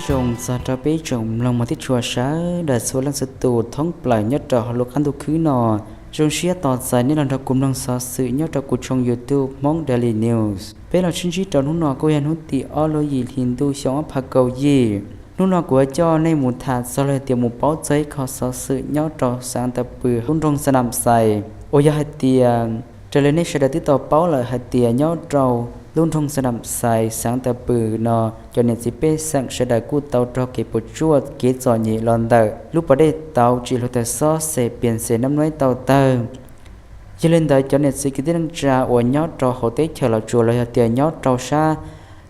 Zoo txog rau peb tsoom mloog mog thiab tshua sawv daws txhua leej txhua tus thoob plaws nyob rau hauv lub qab ntuj khwb no. Zoo siab tos txais nej los nrog kuv mloog xov xwm nyob rau kuv tshooj YouTube Hmoob Daily News. Peb los sib ntsib rau hnub no kuj yog hnub tim ob lub yim hli ntuj xyoo ob phav kaum yim. Hnub no kuv yuav coj nej mus tham txog los yog tias mus paub txog ib qho xov xwm nyob rau xeev Tawm Pw lub nroog Xa Nam Xais uas yog hais tias raws li nej sawv daws twb tau paub lawm hais tias nyob rau lub nroog Xa Nam Xais xeev Tawm Pw no cov niam txiv pej xeem sawv daws kuj tau raug kev puas tsuaj kev txom nyem los ntawm lub pas dej tauv tsim hluav taws xob Xe Pias Xes Nab Nuaib tau tawg. Yog li ntawd cov niam txiv kwv tij neej tsa uas nyob rau hauv teb chaws Los Tsuas los yog tias nyob rau sab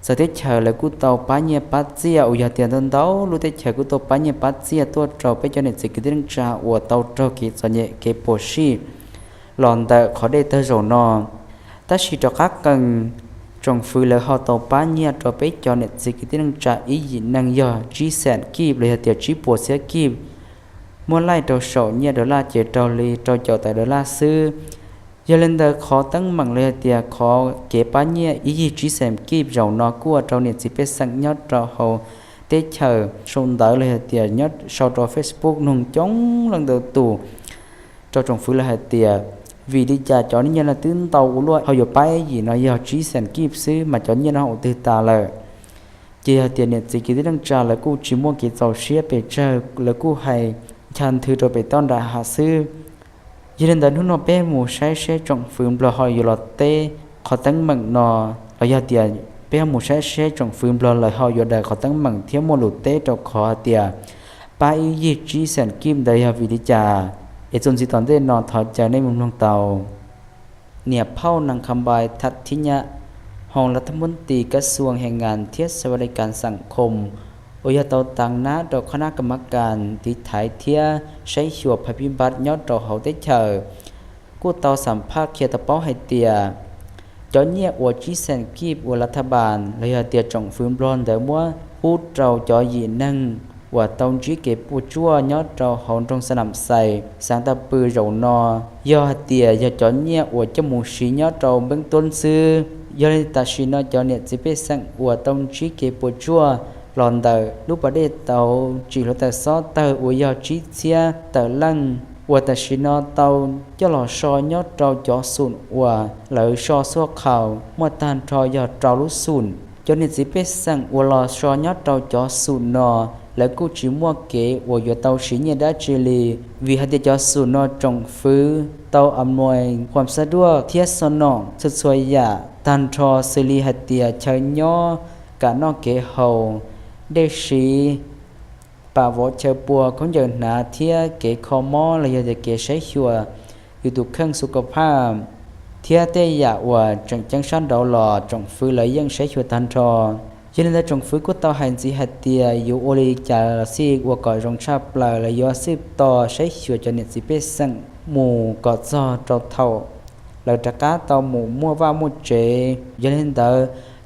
txawv teb chaws lawv kuj tau pab nyiaj pab txiaj uas yog tias ntau ntau lub teb chaws kuj tau pab nyiaj pab txiaj tuaj rau peb cov niam txiv kwv tij neej tsa uas tau raug kev txom nyem kev puas sij los ntawm qhov dej tawg zaum no. Tab sis rov qab qees tsoom fwv lawv ho tau pab nyiaj rau peb cov niam txiv kwv tij neej tsa ib yim neeg yog tsib xees kib los yog tias tsib puas txhiab kib, muab laij rau saum nyiaj dollar ces raug li rau caum tawm dollar xwb. Yog li ntawd qhov teeb meem los yog tias qhov kev pab nyiaj ib yig tsib xees kib zaum no kuj ua rau niam txiv pej xeem nyob rau hauv teb chaws sau ntawv los yog tias nyob sau rau Facebook noog coob leej ntau tus rau tsoom fwv lawv hais tias vim li cas cov nyiaj no twb ntau ua luaj ho yuav pab ib yim no yog tsib xees kib xwb mas cov nyiaj no ua twg tas lawm. Ces yog tias niam txiv kwv tij neej tsa lawv kuj tsis muaj kev txaus siab pes tsawg, lawv kuj hais ncha nthwv rau pem toj nram hav xwb. Yog li ntawd hnub no peb mus saib seb tsoom fwv Nplog ho yuav los teb qhov teeb meem no los yog tias peb mus saib seb tsoom fwv Nplog lawv ho yuav daws qhov teeb meem thiab muaj lus teb rau qhov hais tias pab ib yig tsib xees kib ntawd yog vim li cas. Es txuas ntxiv tom ntej no thov caw nej mus mloog tau. Niam phauj Nas Khas Npais Tham Thib Nyab Hoos Lav Thaj Muab Tis Kab Xuas Hais Ngas thiab Xas Vas Li Kas Xas Khoos uas yog tau tav nab rau qhab nab kas mab kas tiv thaiv thiab saib xyuas phaj phib npab nyob rau hauv teb chaws kuj tau xam phaj qhia tau paub hais tias cov nyiaj uas tsib xees kib uas lav thaj npas los yog tias tsoom fwv Nplog ntawd muab pub rau cov yim neeg uas tau ntsib kev puas tsuaj nyob rau hauv nroog Xas Nam Xais xeev Tawm Pw zaum no yog hais tias yog cov nyiaj uas coj mus siv nyob rau npeeb tuab xwb. Yog li tam sim no cov niam txiv pej xeem uas tau ntsib kev puas tsuaj los ntawm lub pas dej tauv tsim hluav taws xob tawg uas yog tsib txhiab tawm leej uas tam sim no tau coj los so nyob rau cov xum uas lawv so xuaj khaus muaj tag nrho yog rau lub xum. Cov niam txiv pej xeem uas los so nyob rau cov xum no lawv kuj tsis muaj kev uas yuav tau siv nyiaj dab tsi li, vim hais tias cov xum no tsoom fwv tau a muas huam xab duaj thiab xo nom txhua txhua yam tag nrho xws li hais tias chaw nyob, kam noj kev haus, dej siv, pam vov chaw pua, khaub ncaws hnav thiab kev kho mob los yog tias kev saib xyuas yus tus kheej xu ko phaj thiab tej yam uas tseem ceeb sab nraud los tsoom fwv lawv yeej saib xyuas tag nrho. Yog li ntawd tsoom fwv kuj tau hais ntxiv hais tias yuav ua li cas los xij ua kom zoo tshaj plaws lawv yuav xwb tos saib xyuas cov niam txiv pej xeem mus kom txog rau thaum lawv rov qab tau mus muaj vaj muaj tsev. Yog li ntawd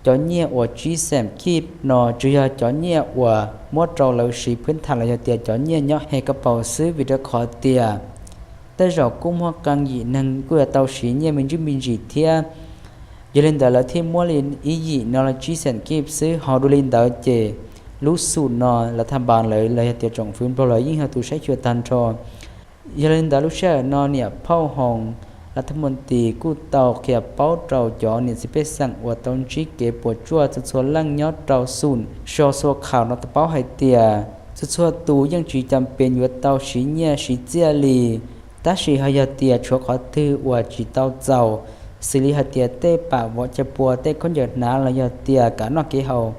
cov nyiaj uas tsib xees kib no tsuas yog cov nyiaj uas muab rau lawv siv phwb tham los yog tias cov nyiaj nyob he kab paus xwb vim rau qhov tias tej zaum kuj muaj qee yim neeg kuj yuav tau siv nyiaj me ntsis me ntsis thiab. Yog li ntawd lawv thiaj muab li ib yim no los tsib xees kib xwb, ho dua li ntawd ces lub xum no lav thaj npas lawv los yog tias tsoom fwv Nplog lawv yeej yog tus saib xyuas tag nrho. Yog li ntawd lub sij hawm no niam phauj Hoos Lav Thaj Muab Tis kuj tau qhia paub rau cov niam txiv pej xeem uas tau ntsib kev puas tsuaj txhua txhua leej nyob rau xum so xuaj khaus no tau paub hais tias txhua txhua tus yeej tsis cam pees yuav tau siv nyiaj siv txiaj li, tab sis ho yog tias tshuav qhov twg uas tsis tau txaus, xws li hais tias tej pam vov chaw pua, tej khaub ncaws hnav los yog tias kam noj kev haus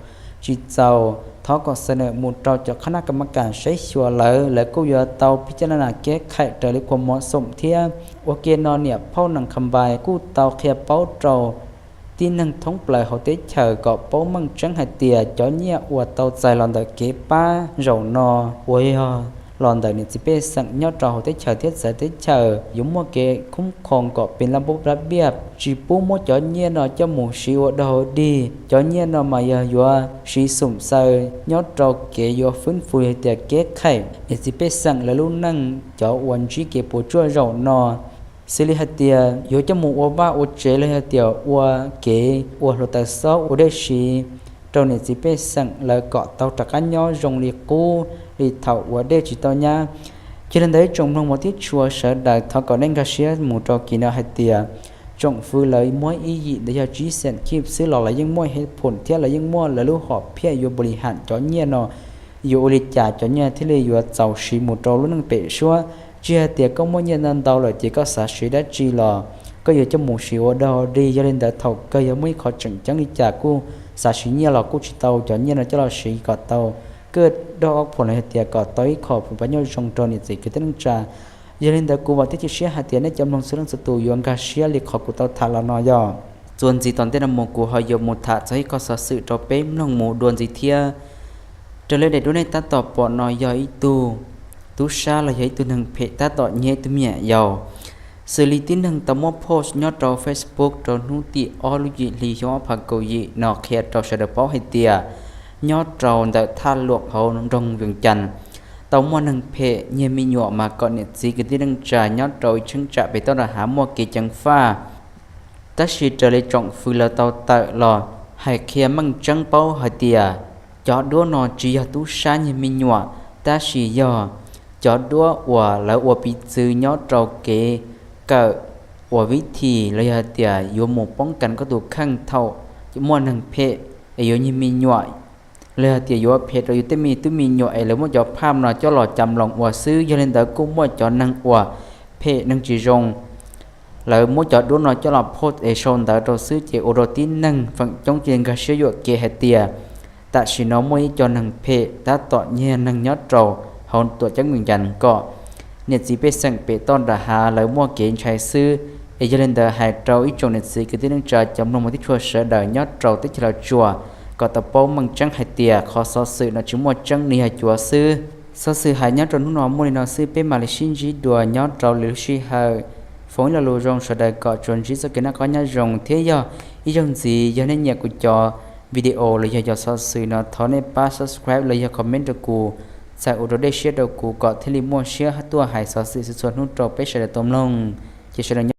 tsis txaus, thov kom xa nam mus rau cov qhab nab kas mab kas saib xyuas lawv, lawv kuj yuav tau pib caj naj nas keb qhaim raws li khuam mov xoom thiab. Ua ke no niam phauj Nas Khas Npais kuj tau qhia paub rau tib neeg thoob plaws hauv teb chaws kom paub meej tseeb hais tias cov nyiaj uas tau txais los ntawm kev pab zaum no uas yog los ntawm niam txiv pej xeem nyob rau hauv teb chaws thiab txawv teb chaws yuav muaj kev khoob khoos kom pes lab npub lab npiaj, tsis pub muab cov nyiaj no coj mus siv ua dog dig. Cov nyiaj no mas yog yuav siv xoom xaws nyob rau kev yuav fwb fus hais tias keb qhaim niam txiv pej xeem lawv lub neej cov uas ntsib kev puas tsuaj zaum no, xws li hais tias yuav coj mus ua vaj ua tsev los yog tias ua kev ua hluav taws xob ua dej siv, rau niam txiv pej xeem lawv kom tau rov qab nyob zoo li qub li thaum uas dej tsis tau nyab. Yog li ntawd ib tsoom mloog mus tib tshua sawv daws, thov kom nej nkag siab mus rau kis no hais tias tsoom fwv lawv muab ib yim ntawd yog tsib xees kib xwb los lawv yeej muaj hej phom thiab lawv yeej muaj lawv lub hom phiaj yuav npu li ham cov nyiaj no yuav ua li cas cov nyiaj thiaj li yuav txaus siv mus rau lub neej pem suab. Tsis hais tias koj muaj nyiaj ntau ntau lawm ces koj xav siv dab tsi los koj yuav coj mus siv ua dog dig. Yog li ntawd thaum kawg yog muaj ib qho tseem ceeb li cas kuj xav siv nyiaj los kuj tsis tau cov nyiaj no coj los siv kom tau kawg dog ob phom los yog tias kom tau ib qho pov pab nyob zoo rau niam txiv kwv tij neej tsa. Yog li ntawd kuv vam thiab cia siab hais tias nej cov mloog txhua leej txhua tus yuav nkag siab li qhov kuv tau tham los no yog. Txuas ntxiv tom ntej no mus kuv ho yuav mus tham txog ib qho xov xwm rau peb mloog mus dua ntxiv thiab. Raws li daim duab nej tab tom pom no yog ib tug tub sab los yog ib tug neeg phem tab tom nyiag ib tug me nyuam yaus. Xws li tib neeg tau muab post nyob rau Facebook rau hnub tim ob lub yim hli xyoo ob phav kaum yim no qhia rau sawv daws paub hais tias nyob rau ntawm thaj luam hauv nroog Vees Cas tau muaj neeg phem nyiag me nyuam mas kom niam txiv kwv tij neej tsa nyob rau ib cheeb tsam pem toj nram hav muaj kev ceev faj. Tab sis raws li tsoom fwv lawv tau tawm los hais qhia meej tseeb paub hais tias cov duab no tsis yog tub sab nyiag me nyuam, tab sis yog cov duab uas lawv ua piv txwv nyob rau kev kawm uas vib thim los yog hais tias yuav mus poob kas koj tus kheej thaum muaj neeg phem es yuav nyiag me nyuam los yog tias yuav phem rau yus tej me tub me nyuam es lawv muab cov phaj no coj los cas loos ua xwb. Yog li ntawd kuj muaj cov neeg uas phem neeg tsis zoo lawv muab cov duab no coj los post es sau ntawv rau xwb ces ua rau tib neeg feem coob cia li nkag siab yuam kev hais tias tam sim no muaj ib co neeg phem tab tom nyiag neeg nyob rau hauv tuam ceeb Vees Cas kom niam txiv pej xeem pem toj nram hav lawv muaj kev ntshai xwb. Es yog li ntawd hais rau ib tsoom niam txiv kwv tij neej tsa cov mloog mus tib tshua sawv daws nyob rau teb chaws Los Tsuas kom tau paub meej tseeb hais tias qhov xov xwm no tsis muaj tseeb, nws yog cuav xwb. Xov xwm hais nyob rau hnub no muaj li no xwb, peb mam li sib ntsib dua nyob rau lwm lub sij hawm. Foom ib lo lus zoo sawv daws kom tsuas ntsib txoj kev noj qab nyob zoo thiab yog ib zaug ntxiv yog nej nyiam kuv cov video los yog cov xov xwm no thov nej pab subscribe los yog comment rau kuv, txhawm ua rau dej siab rau kuv kom thiaj li muaj siab tuaj hais xov xwm txhua txhua hnub rau peb sawv daws tau mloog. Ces sawv daws